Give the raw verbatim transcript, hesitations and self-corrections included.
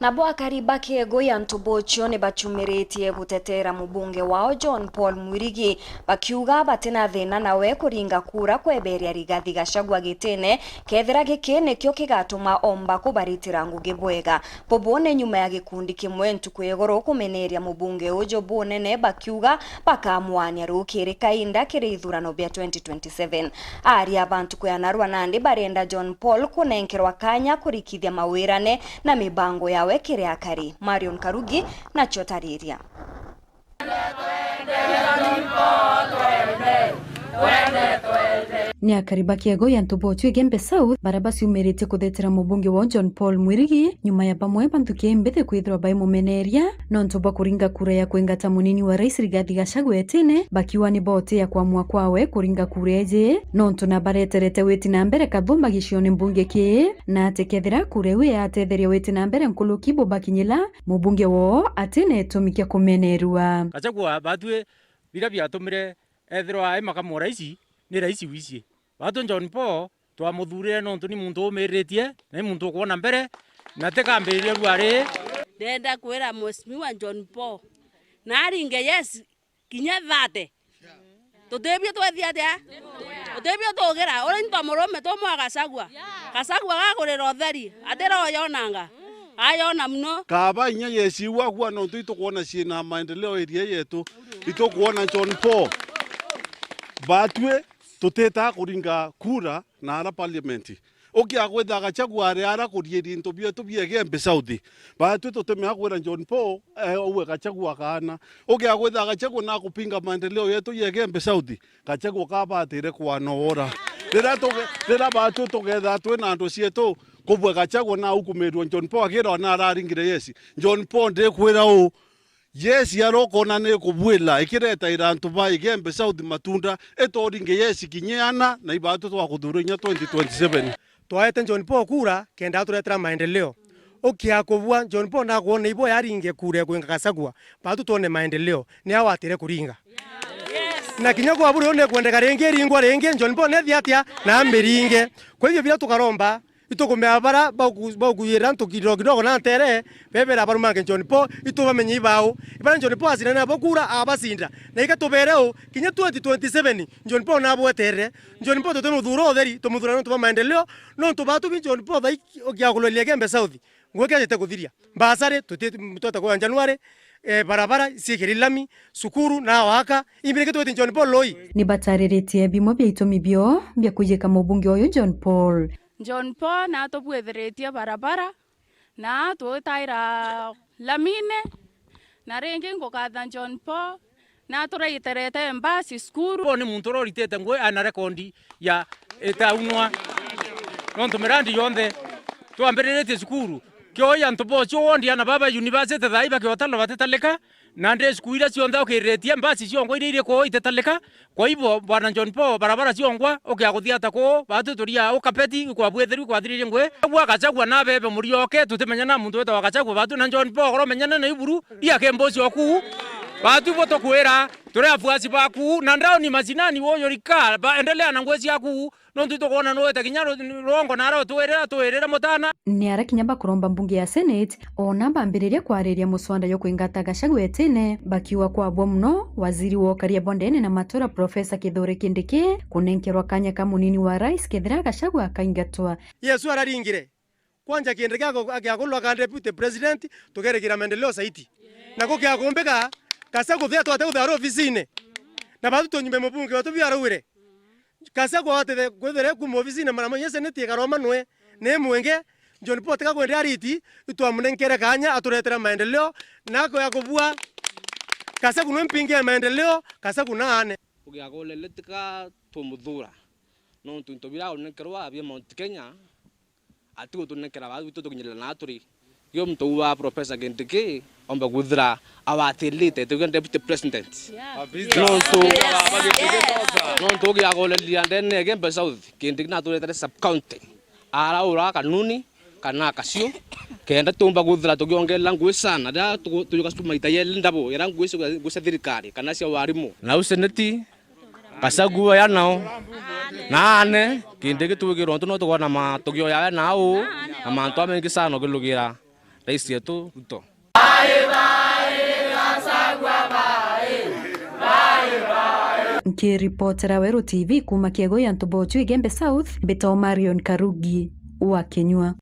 Nabo akari ba Kiego ya Ntubuchio ni bachumiritie gutetera mubunge wao John Paul Mwirigi, bakiuga batina thina nawe kuringa kura kweberia Rigathi Gachagua gitine, kethira giki nikio kigatuma omba kubaritira ngugi bwega. Bubu ni nyuma ya gikundi kimwe ntuku ya iguru kumeneria mubunge uju bunene, bakiuga bakamwania rukiri kainda kiri ithurano bia twenty twenty-seven. Aria ba ntuku ya narua nandi barenda John Paul kunenkerwa kanya kurikithia mawirane na mibango yawe kiri akari. Marion Karugi nacio tariria. Ni akari ba Kiego ya Ntubuchio Igembe South, baria baciumiritie kuthetera mubunge wao John Paul Mwirigi, nyuma ya bamwe ba nthuki imbithi kwithirwa baimumeneria nontu bwa kuringa kura ya kwingata munini wa rais Rigathi Gachagua etine, bakiuga ni botia kwamua kwawe kuringa kura eji, nontu na bareterete witi na mbere kathumba gicione mbunge kii, na ati kethira kura iu yatetheria witi na mbere nkuruki bubakinyila, mubunge woo ati na itumi kia kumenerua. Gachagua batwi biria biatumire ethirwa ai makamu wa raisi ni raisi wici. Batwi John Paul twamuthurire nontu ni muntu umiritie, na ni muntu ukwona mbere, na ti kambiriria rua ri. Ndenda kwira Mheshimiwa John Paul, na aringe yes kinya thirty. Tutibio twethia atia? Tutibio tugira. Uri into murume tumwa Gachagua. Gachagua gagurira utheri. Ati roho yonanga? Ayona muno. Kaba inya yesiwa kuwa nontu itukwona ciina maendeleo area yetu. Itukwona John Paul. Batwi tutitaga kuringa kura na ara parliament. Ukia kwitha Gachagua ari ara kuriiria into bietu bia Igembe South. Batwi tutimea kwira John Paul, eh, uwe Gachagua kaana. Ukia kwitha Gachagua na kupinga maendeleo yetu ya Igembe South, Gachagua kabatire kwana ora. Rira tuge-, rira batwi tugetha twi na andu cietu, kubwe Gachagua na ukumirwa John Paul akira ona araringire yes. John Paul ndikwira u, Yes, arokona ni kubwila ikiretaira antu ba Igembe South matunda, itoringe yes kinyeana na ibatu twakuthura inya twenty twenty-seven. Twaete John Paul kura kenda aturetera maendeleo. Ukia kubua John Paul nakwona ibo yaringe kura ya kwinga Gachagua, batu twone maendeleo, ni awatire kuringa. Na kinya kwa buri une kwendeka ringi iringwa ringi, John Paul nethi atia na amiringe. Kwa hivyo bila tukaromba, itukumea bara bauku-, baukuyira ntu kidogo kidogo na ntere, bebera barumange John Paul, itubamenye ibao. Ibara John Paul acinda nabo kura, abacinda. Na iga tubere u, kinya twenty twenty-seven, John Paul nabweterere. John Paul tutimuthura utheri, tumuthura nontu bwa maendeleo, nontu batu bi John Paul thai ukiakuloria Igembe South. Ngugi ajete kuthiria. Mbasari, tuti-, twete kwa January, eh, barabara, ciikiri lami, cukuru, na waka, imbirike twete John Paul loi. Ni batariritie bimwe bia itumi bio bia kujika mubunge uyu John Paul. John Paul natubwithiritie barabara, na twitaira lamine, na ringi ngukatha John Paul, na turaiterete mbasi cukuru. Bo ni muntu uroritite ngui ana rekondi ya itaunwa. Nontu mirandi yonthe twambiriritie cukuru. Kioya antu bocio wondi ana baba university thai bakiotana batitalika, na ndi cukuru iria cionthe ukiritie mbasi ciongwa iria iri kuu ititalika. Kwa hivyo, Bwana John Paul, barabara ciongwa, ukia kuthiata kuu, batu turia ukapeti, ikwabwithiru, ikwathiririe ngui. Gachagua, Gachagua na bebe murioke, tutimenya na muntu witagwa Gachagua, batu na John Paul, koromenyana na iburu, ria kembosi oku. Batu ibo tukwira, turi afuasi baku, na ndaoni macinani woyo rika, ba, endelea na ngui ciaku, nontu itukwona nuwite kinya ru-, rwongo na ara utwirira, twirire mutana. Ni ara kinya bakuromba mbunge ya Senate, ona bambiriria kwariria muswanda yo kwingata Gachagua etine, bakiuga kwabua muno, waziri wa ukaria bwa ndene na matura Professor Kithure Kindiki, kunenkerwa kanya ka munini wa rais kethira Gachagua akaingatwa. Yesu araringire. Kwanja Kindiki ago-, agiakulwa ka deputy president, tukerigira maendeleo zaidi. Na gugiakumbika, Gachagua thia twate uthara ofisine. Na batu tunyumbe mubunge wetu biaraugire. Gachagua watete kwithire kuma ofisine mara moja, seneti ikaroma nwe, ni mwingi, John Paul tiga kwenda ariti, itwamunenkere kanya aturetere maendeleo, na ako ya kubua, Gachagua nwe mpingi ya maendeleo, Gachagua na ane. Ugiakulele tiga tumuthura, nontu into bira unenkerwa bia Mount Kenya, atigutunengera baa bitu tukinyirira na turi. Yo muntu wa Professor Kindiki omba kwithira awatirite tuge deputy president. Yeah. Nontu, nontu ugiagoreria ndene ya Igembe South, Kindiki naturetere sub county. Araura kanuni kana akacio, kenda tumba kwithira tukiongerera ngui sana, riria tugu-, tujuka cukuru maita yeli ndabo, ira ngui cia, ngui cia thirikari kana cia warimu. Na u seneti, Gachagua ya nao. Na ane, Kindiki twigirwa untu no tukwona matugio yawe na au, na mantu jamaingi sana ukirugira. Rais yetu Ruto. Nkiripotera Weru T V kuuma Kiego ya Ntubochu Igembe South, mbitwa Marion Karugi wa Kinyua.